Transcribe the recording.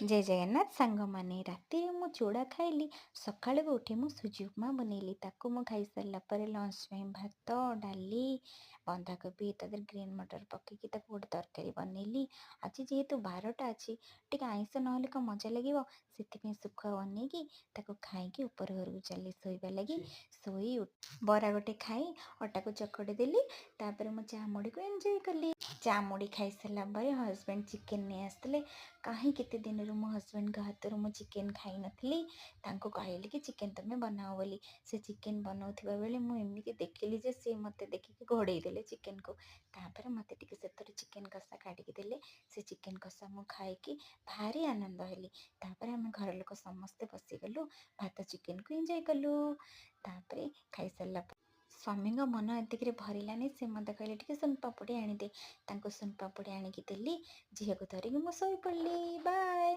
ଜୟ ଜଗନ୍ନାଥ ସାଙ୍ଗମାନେ। ରାତିରେ ମୁଁ ଚୁଡ଼ା ଖାଇଲି। ସକାଳକୁ ଉଠି ମୁଁ ସୁଜି ଉପମା ବନେଇଲି। ତାକୁ ମୁଁ ଖାଇସାରିଲା ପରେ ଲଞ୍ଚ ପାଇଁ ଭାତ, ଡାଲି, ବନ୍ଧାକୋବି, ତା ଦେହରେ ଗ୍ରୀନ୍ ମଟର ପକେଇକି ତାକୁ ଗୋଟେ ତରକାରୀ ବନେଇଲି। ଆଜି ଯେହେତୁ ବାରଟା ଅଛି, ଟିକେ ଆଇଁଷ ନହେଲେ କ'ଣ ମଜା ଲାଗିବ? ସେଥିପାଇଁ ଶୁଖୁଆ ବନେଇକି ତାକୁ ଖାଇକି ଉପର ଘରକୁ ଚାଲି ଶୋଇବା ଲାଗି। ଶୋଇ ବରା ଗୋଟେ ଖାଇ ଅଟାକୁ ଚକଟି ଦେଲି। ତାପରେ ମୁଁ ଚା ମୁଢ଼ିକୁ ଏନ୍ଜୟ କଲି। ଚା ମୁଢ଼ି ଖାଇସାରିଲା ପରେ ହଜବେଣ୍ଡ ଚିକେନ୍ ନେଇ ଆସିଥିଲେ। କାହିଁ କେତେ ଦିନରୁ ମୋ ହଜବେଣ୍ଡଙ୍କ ହାତରୁ ମୁଁ ଚିକେନ୍ ଖାଇନଥିଲି। ତାଙ୍କୁ କହିଲି କି ଚିକେନ୍ ତୁମେ ବନାଅ ବୋଲି। ସେ ଚିକେନ୍ ବନାଉଥିବା ବେଳେ ମୁଁ ଏମିତି ଦେଖିଲି ଯେ ସିଏ ମୋତେ ଦେଖିକି ଘୋଡ଼େଇ ଦେଲେ ଚିକେନ୍କୁ। ତାପରେ ମୋତେ ଟିକେ ସେଥିରୁ ଚିକେନ୍ କଷା କାଢ଼ିକି ଦେଲେ। ସେ ଚିକେନ୍ କଷା ମୁଁ ଖାଇକି ଭାରି ଆନନ୍ଦ ହେଲି। ତାପରେ ଆମେ ଘର ଲୋକ ସମସ୍ତେ ବସିଗଲୁ, ଭାତ ଚିକେନ୍କୁ ଏନ୍ଜୟ କଲୁ। ତାପରେ ଖାଇସାରିଲା ପରେ ସ୍ୱାମୀଙ୍କ ମନ ଏତିକିରେ ଭରିଲାନି। ସେ ମୋତେ କହିଲେ, ଟିକେ ସୁନପାପୁଡ଼ି ଆଣିଦେ। ତାଙ୍କୁ ସୁନପାପୁଡ଼ି ଆଣିକି ଦେଲି। ଝିଅକୁ ଧରିକି ମୁଁ ଶୋଇପଡ଼ିଲି। ବାଏ।